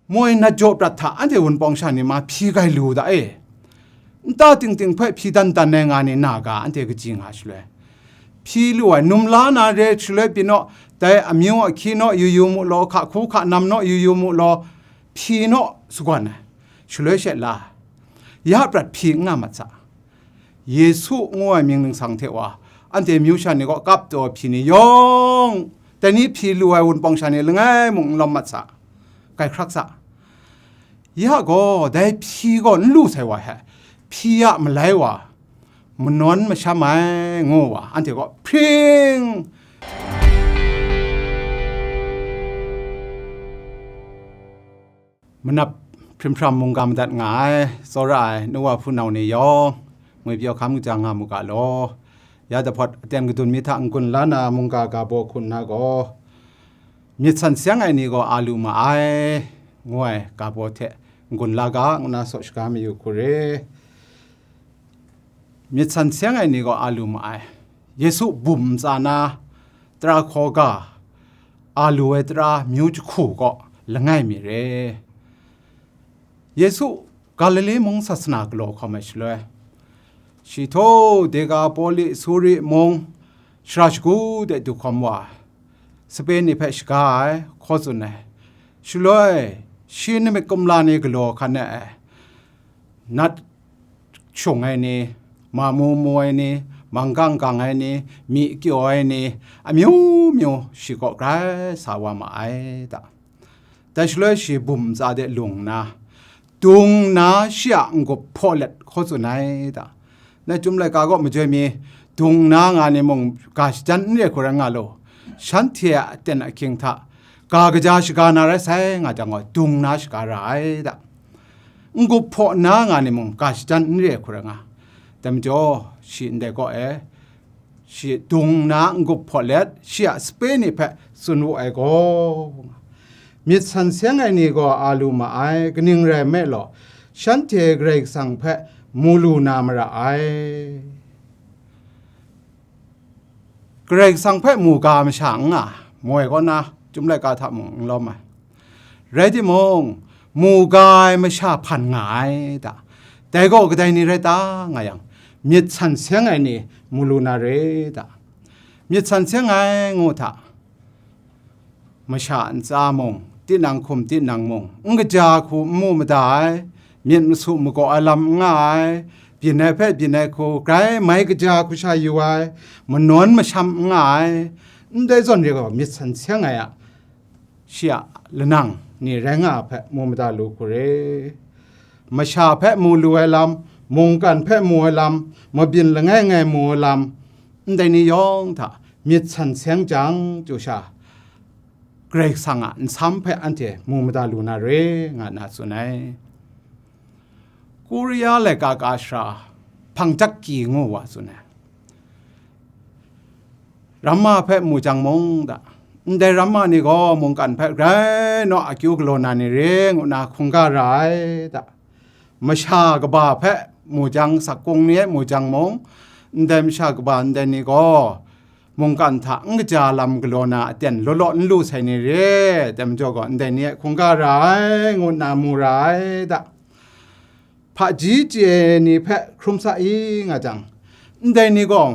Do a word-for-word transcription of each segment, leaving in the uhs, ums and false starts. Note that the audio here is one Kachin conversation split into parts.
moi nat jaw prat hta anhte wunpawng sha ni ma hpyi grai lu da e. Nta ting ting hpe hpyi dan dan ai nga ni na ga, anhte kaji nga shaloi, hpyi lu ai, num la na re shaloi pyi naw, dai amyu ahkyi naw yu yu mu law, hka hku hka nam naw yu yu mu law, hpyi naw sagawn ai, shaloi she la, ya prat hpyi n nga mat sa. Yesu ngu ai mying ningsang hte wa, anhte myu sha ni kaw kap taw hpyi ni yawng, dai ni hpyi lu ai wunpawng sha ni langai mung n lawm mat sa, grai hkrak sa. Ya gaw dai hpyi gaw n lu sai wa hte, hpyi a malai wa, manawn masham ai, ngu wa, anhte kaw hpring manap hprim hpram mungga madat nga ai, tsawra ai nu wa hpunau ni yawng, ngwi pyaw hkam kaja nga mu ga law. Ya dahpawt aten kadun mi hta n-gun la na mungga ga baw hku nna gaw, myit san seng ai ni gaw a lu ma ai, ngu ai ga baw hte n-gun la ga, ngu na saw shaga mayu hku re. Myit san seng ai ni gaw a lu ma ai. Yesu bum ntsa na tara hkaw ga, a lu ai tara myu jahku gaw langai mi re. Yesu Galile mung sasana galaw hkawm ai shaloi, shi htaw Dekapoli, Suri mung, shara shagu de du hkawm wa, sape ni hpe shaga ai, hkaw tsun ai. Shaloi, shi namik kumla ni galaw hkan ai, nat shung ai ni, ma mu mu ai ni, manggang gang ai ni, myi kyaw ai ni, amyu myu shi kaw grai sa wa ma ai da. Dai shaloi shi bum ntsa de lung nna, dung nna shi a n-gup hpaw let hkaw tsun ai da. Nai Chyum laika kaw majoi mi, dung nna nga ni mung ga shajan n re hku rai nga law, shanhte a aten ahkying hta ga kaja shaga na rai sai nga jang gaw, dung nna shaga ra ai da. N-gup hpaw nna nga ni mung ga shajan n re ai hku rai nga. Dai majaw, shi ndai kaw e, shi dung nna n-gup hpaw let, shi a sape ni hpe tsun wu ai gaw, myit san seng ai ni gaw a lu ma ai, kaning rai nme law, shanhte Karai Kasang hpe mu lu na mara ai. Karai Kasang hpe mu ga masha n nga, moi kaw na Chyum laika hta mung n lawm ai. Rai timung, mu ga ai masha hpan nga ai da. Dai gaw kadai ni rai ta nga yang, myit san seng ai ni mu lu na re da. Myit san seng ai ngu hta, masha ntsa mung, tinang hkum tinang mung, n kaja hku n mu mada ai, myit masu magaw ai lam n nga ai, byin ai hpe byin ai hku grai mai kaja hku sha yu ai, manawn masham n nga ai, ndai zawn re gaw myit san seng ai a, shi a lanang ni rai nga ai hpe mu mada lu hku re. Masha hpe mu lu ai lam, mungkan hpe mu ai lam, mabyin langai ngai mu ai lam, ndai ni yawng hta myit san seng jang, chyu sha Karai Kasang a nsam hpe anhte mu mada lu na re, nga nna tsun ai. Korea laika ka sara hpang jak ki ngu wa tsun ai. Ramma hpe mu jang mung da, ndai ramma ni gaw mungkan hpe grai naw akyu galaw na ni re, ngu nna hkungga ra ai da. Masha kaba hpe mu jang, sakung ni e mu jang mung, ndai masha kaba ndai ni gaw mungkan hta n kaja lam galaw na aten law law n lu sai ni re, dai majaw gaw ndai ni e hkungga ra ai, ngu nna mu ra ai da. Hpaji chye ni hpe hkrum sa i nga jang, ndai ni gaw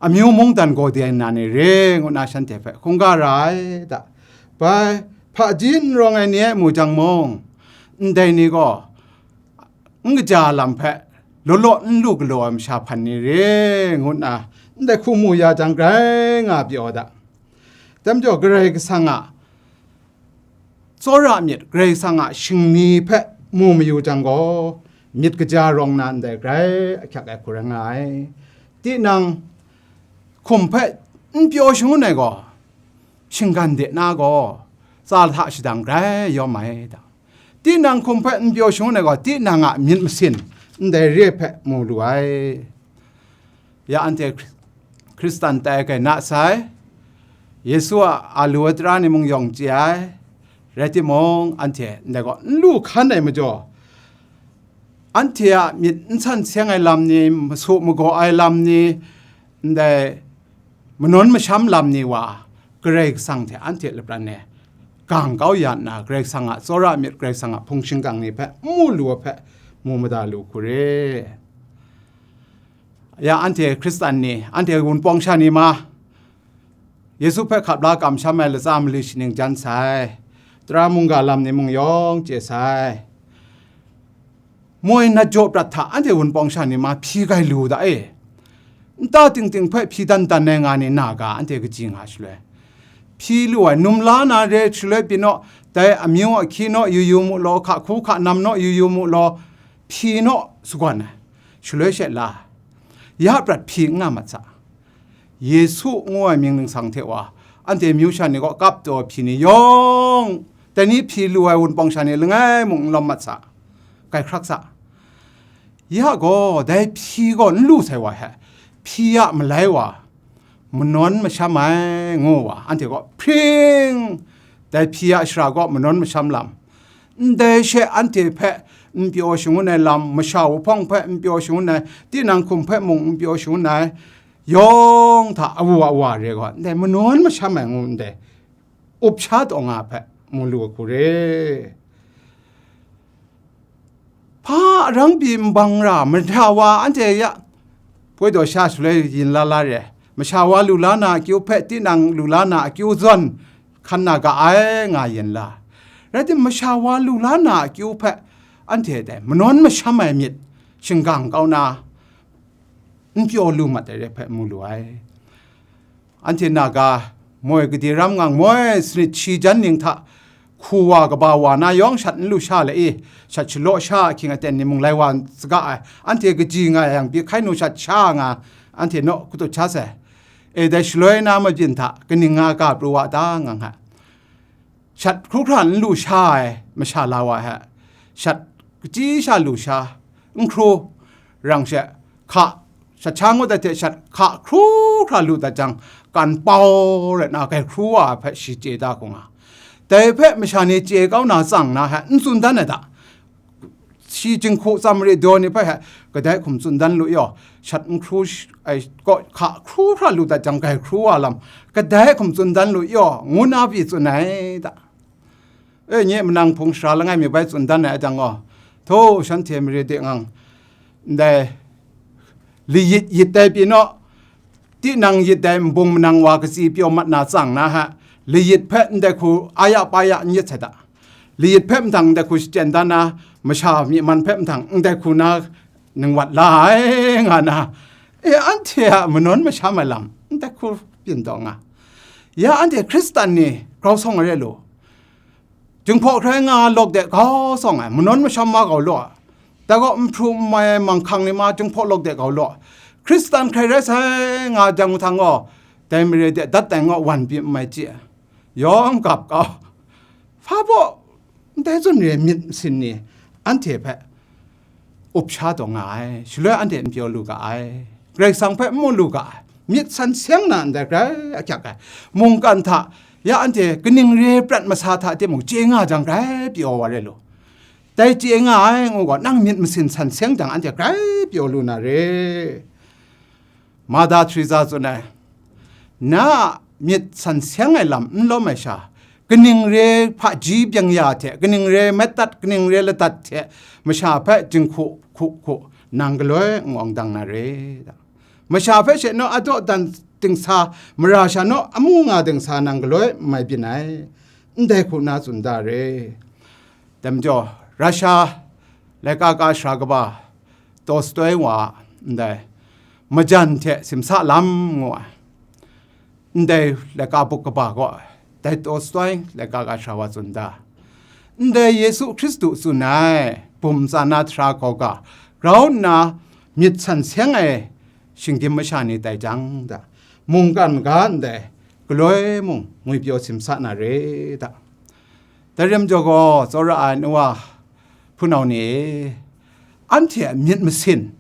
amyu mungdan gaw de na ni re, ngu nna shanhte hpe hkungga ra ai da. Bai, hpaji n rawng ai ni e mu jang mung, ndai ni gaw n kaja lam hpe law law n lu galaw ai masha hpan ni re, ngu nna ndai hku mu ya jang grai nga pyaw da. Dai majaw Karai Kasang a tsawra myit, Karai Kasang a shingni hpe mu mayu jang gaw, myit kaja rawng na ndai grai ahkyak ai hku rai nga ai. Tinang hkum hpe n pyaw shangun ai gaw, shinggan de na gaw, tsa hta shadang grai yawm ai da. Tinang hkum hpe n pyaw shangun ai gaw, tinang a myit masin ndai re hpe mu lu ai. Ya anhte Hkri-, Hkristan tai ai kai na sai, Yesu a a lu ai tara ni mung yawng chye ai, rai timung, anhte ndai gaw n lu hkan ai majaw, anhte a myit n san seng ai lam ni, masu magaw ai lam ni, ndai manawn masham lam ni wa, Karai Kasang hte anhte lapran e gang kau ya nna, Karai Kasang a tsawra myit, Karai Kasang a hpung shingkang ni hpe n mu lu ai hpe mu mada lu hku re. Ya anhte Hkristan ni, anhte wunpawng sha ni ma, Yesu hpe hkap la kamsham ai latsa mali shaning jan sai, tara mungga lam ni mung yawng chye sai. Moi nat jaw prat hta anhte wunpawng sha ni ma hpyi grai lu da e. Nta ting ting hpe hpyi dan dan ai nga ni na ga anhte kaji nga shaloi, hpyi lu ai num la na re shaloi pyi naw, dai amyu ahkyi naw yu yu mu law, hka hku hka nam naw yu yu mu law, hpyi naw sagawn ai, shaloi she la, ya prat hpyi n nga mat sa. Yesu ngu ai mying ningsang hte wa, anhte myu sha ni kaw kap taw hpyi ni yawng, dai ni hpyi lu ai wunpawng sha ni langai mung n lawm mat sa, grai hkrak sa. Ya gaw dai hpyi gaw n lu sai wa he, hpyi a malai wa, manawn masham ai ngu wa, anhte kaw hpring, dai hpyi a shara gaw manawn masham lam, ndai she anhte hpe n pyaw shangun ai lam, masha wuhpawng hpe n pyaw shangun ai, tinang hkum hpe mung n pyaw shangun ai, yawng hta awu awa re gaw, ndai manawn masham ai ngu ndai up sha taw nga hpe mu lu ai hku re. Hpa arang pyi nbang ra, masha wa anhte ya, poi daw sha shaloi yin la la re, masha wa lu la na akyu hpe tinang lu la na akyu zawn hkan na ga ai nga yin la. Rai timung, masha wa lu la na akyu hpe anhte dai manawn masham ai myit shingkang kau na, n pyaw lu mat ai re hpe mu lu ai. Anhte na ga, moi gade ram ngang moi sanit shi jan ning hta, hku wa kaba wa na yawng shat n lu sha le i, shat shalaw sha ahkying aten ni mung lai wa saga ai, anhte kaji nga yang pyi hkai nu shat sha nga, anhte naw katut sha sai. E, dai shaloi na mabyin hta kaning nga ga pru wa ta ngang hka. Shat hkru hkra n lu sha ai masha la wa hte, shat kachyi sha lu sha, n hkru, rang she, hka, shat sha ngut ai hte shat hka hkru hkra lu dat jang, kan pau rai nna, grai hkru wa ai hpe shi chye da hku nga. Dai hpe masha ni chye kau na tsang na hte n tsun dan ai da. Shi jinghku tsam mare daw ni hpe hte, kadai hkum tsun dan lu yaw, shat n hkru sh-, ai, kaw hka hkru hkra lu dat jang, grai hkru wa lam, kadai hkum tsun dan lu yaw, ngu na pyi tsun ai da. E, nye manang hpung sara langai mi bai tsun dan ai jang gaw, htaw shanhte mare de ngang, ndai layit yit dai pyi naw, tinang yit dai nbung manang wa katsi pyaw mat na tsang na hte, layit hpe ndai hku aya paya n yit sai da. Layit hpe mahtang ndai hku shachyen dan na, masha myi man hpe mahtang ndai hku na ning wat la ai nga na, e, anhte a manawn masham ai lam ndai hku byin taw nga. Ya anhte Hkristan ni grau sawng ai re lu. Jinghpaw hkrai nga lawk de grau sawng ai, manawn masham ma grau law, dai gaw nhpru nhmai ai manghkang ni ma jinghpaw lawk de grau law, Hkristan hkrai rai sai nga jang mahtang gaw, dai mare de dat dai ngaw wan pyi n mai chye ai, yawng gap kau. Hpa baw, ndai zawn re myit masin ni anhte hpe up sha taw nga ai, shaloi anhte n pyaw lu ga ai, Karai Kasang hpe n mu lu ga ai, myit san seng na ndai grai ahkyak ai, mungkan hta ya anhte kaning re prat masa hta timung chye nga jang grai pyaw wa re lu. Dai chye nga ai ngu gaw, nang myit masin san seng jang anhte grai pyaw lu na re. Mother Teresa tsun ai, na a myit san seng ai lam n lawm ai sha, kaning re hpaji byeng ya hte, kaning re met dat, kaning re ladat hte, masha hpe jinghku hku hku, nang galoi n awng dang na re. Masha hpe she naw a dawdan dingsa, mara sha naw amu nga dingsa nang galoi n mai byin ai, ndai hku na tsun da re. Dai majaw, Russia laika ka sara kaba Tolstoy wa ndai, Majan hte Simsa Lam ngu ai, ndai laika buk kaba gaw, dai Tolstoy laika ka sara wa tsun da, ndai Yesu Hkristu tsun ai bum tsa na tara hkau ga grau nna myit san seng ai shinggyim masha ni tai jang da, mungkan maga ndai galoi mung ngwipyaw simsa na re da. Dai ram jaw gaw, tsawra ai nu wa hpunau ni e, anhte a myit masin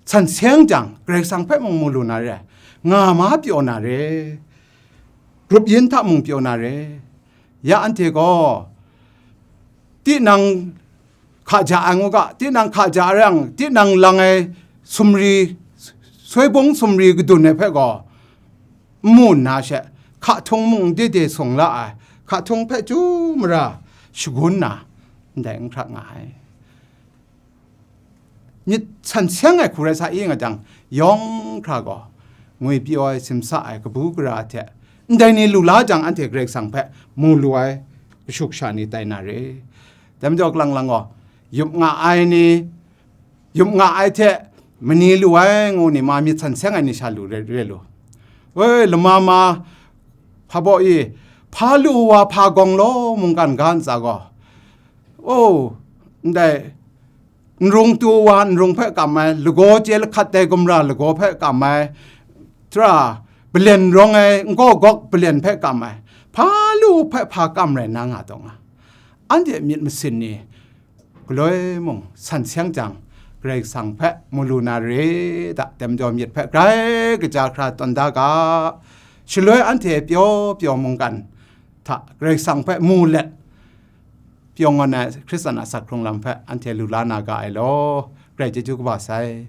san seng jang, Karai Kasang hpe mung mu lu na re, nga ma pyaw na re, grup yin hta mung pyaw na re. Ya anhte gaw, tinang hka ja ai ngu ga, tinang hka ja ai rang, tinang lang ai sumri, soi bung sumri kadun ai hpe gaw, n mu nna she, hka htung mung de de sung la ai, hka htung hpe chyu mara shagun na, ndai n hkrak nga ai. Myit san seng ai hku rai sa i nga jang, yawng hkra gaw ngwi pyaw ai, simsa ai, kabu gara hte ndai ni lu la jang, anhte Karai Kasang hpe mu lu ai kashu kasha ni tai na re. Dai majaw, kalang lang gaw, yup nga ai ni, yup nga ai hte mani lu ai ngu ni ma, myit san seng ai ni sha lu re, re lu. Woi, lama ma, hpa baw i, hpa lu wa hpa gawng law mungkan ga ntsa gaw, o, ndai, nrung tu wa nrung hpe kam ai, lagaw chye lahkat dai gumra lagaw hpe kam ai, tara, balen rawng ai, n gaw gawk balen hpe kam ai, hpa lu hpe hpa kam rai na nga taw nga. Anhte myit masin ni, galoi mung san seng jang, Karai Kasang hpe mu lu na re da, dai majaw myit hpe grai kaja hkra tawn da ga. Shaloi anhte pyaw pyaw mungkan hta Karai Kasang hpe mu let, pyaw ngawn ai Hkristan asak hkrung lam hpe anhte lu la na ga ai law, grai chyeju kaba sai.